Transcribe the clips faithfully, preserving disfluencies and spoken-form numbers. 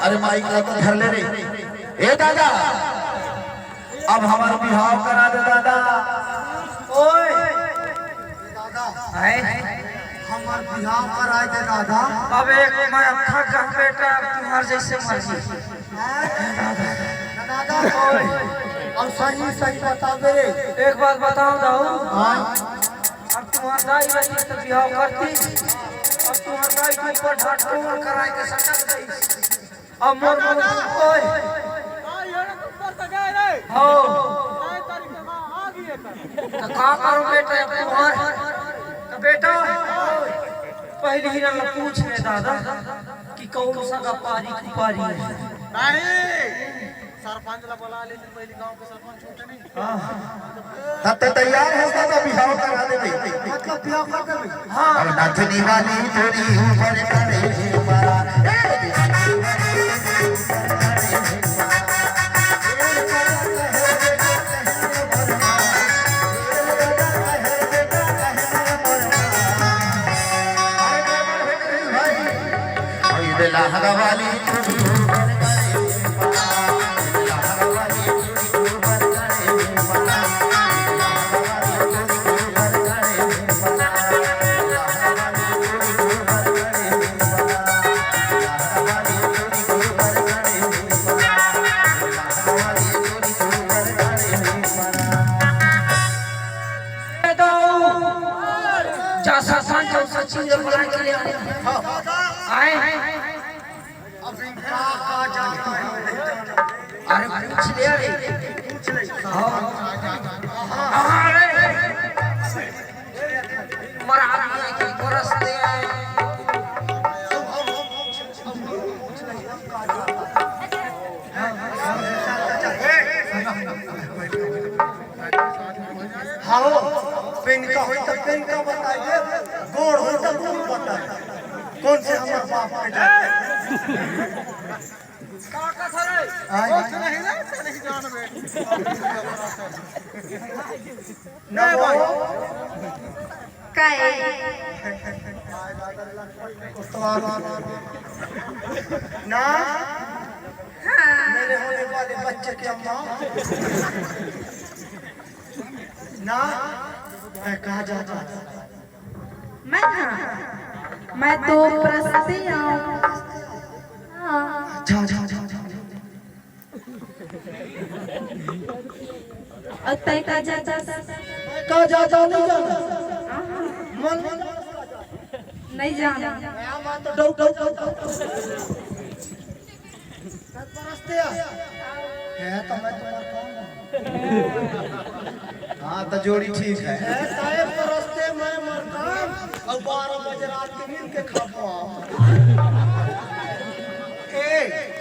अरे माइक ला तो धर ले रे। ए दादा, अब हमर बिहाव करा दे दादा। ओए दादा, हैं? हमर बिहाव करा दे दादा। अब एक मैं अक्खा कह बेटा, अब तुम्हार जैसे मर्जी। हैं? दादा, ओए, अब सही सही बता दे रे। एक बात बताओ दाऊ। हाँ। अब तुम्हार दाई रहती तो बिहाव करती। अब तुम्हार दाई के ऊपर ढाट कोमर कराए के सटक गई। अब मोर मुंह, ओए। हो। तो का करो बेटा, अब तुम्हार? तो बेटा, पहली ही ना पूछ ले दादा कि कौन सा का पारी कुपारी है। नहीं, सरपंच ला बुला ले, पहली गांव के सरपंच होते नहीं। हाँ। तब तो तैयार है दादा, बिहाव करा देबे। मतलब बिहाव कर देबे। हाँ। अब नथनी वाली तोरी ऊपर करे मारा। ए, जा सरपंच और सचिव ला बुला के ले आ। आए। अब इनका का जाना है, नहीं जाना। अरे पूछ ले रे। पूछ ले। हाँ। हाँ, अरे। मरा दिया कि बरस दे आए। हाँ, पेन का होई तो पेन का बताइए, गोड़ होई तो गोड़ बताइए। कौन से हमारे बाप के जाते हैं? का का सरे? आय। कुछ नहीं रे, से नहीं जानबे। ना बोल। काहे? ना। हाँ। मेरे होने वाले बच्चे की अम्मा। ना। मैं कहाँ जाता? मैं कहाँ? मैं तो प्रस्ती हूँ। हाँ। जा, जा, जा, जा, जा। अउ तैं का जाता? मैं का जाता, नहीं जाता। हाँ। मन, मन नहीं जाना। मैं तो डौ, डौ, डौ, डौ। परस्ते आ। है तो मैं तुम्हार काम हूँ। हाँ, तो जोड़ी ठीक है। है ताए परस्ते मैं मरकाम, और बारह बजे रात के मिल के खाबो। ए,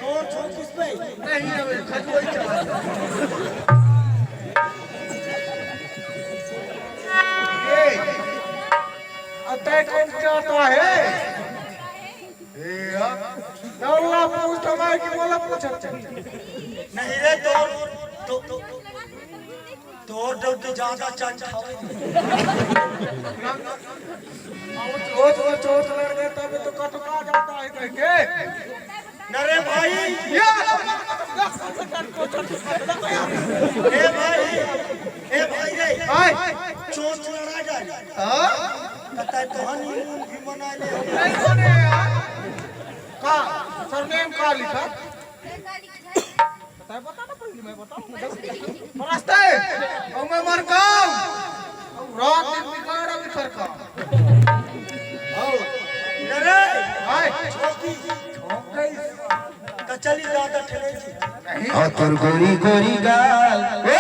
कौन छो किस पे? नहीं, अबे, खजुआई चला। ए, अतः कौन क्या आता है? ए, अब दौला पूछ तो मैं कि बोला पूछत चल। नहीं रे, तो, तो, तो, तोर डर तो ज्यादा चंट हवे। रोज, रोज, रोज लड़ गए, तब तो कटका जाता है कह के। न रे भाई। या! ए भाई, ए भाई रे। भाई। चोंच लड़ा जाए। हाँ? पता है, तोहनी मुंह भी मना ले। नहीं सुने यार। का? सरनेम का लिखा? तैं बता ना पहले, मैं बताऊं। परस्ते, और मैं मरकाम, और रात दिन बिगाड़ अभी सरकार। और न रे, तो चली दादा ठेले जी। और तोर गोरी गोरी गाल, ओ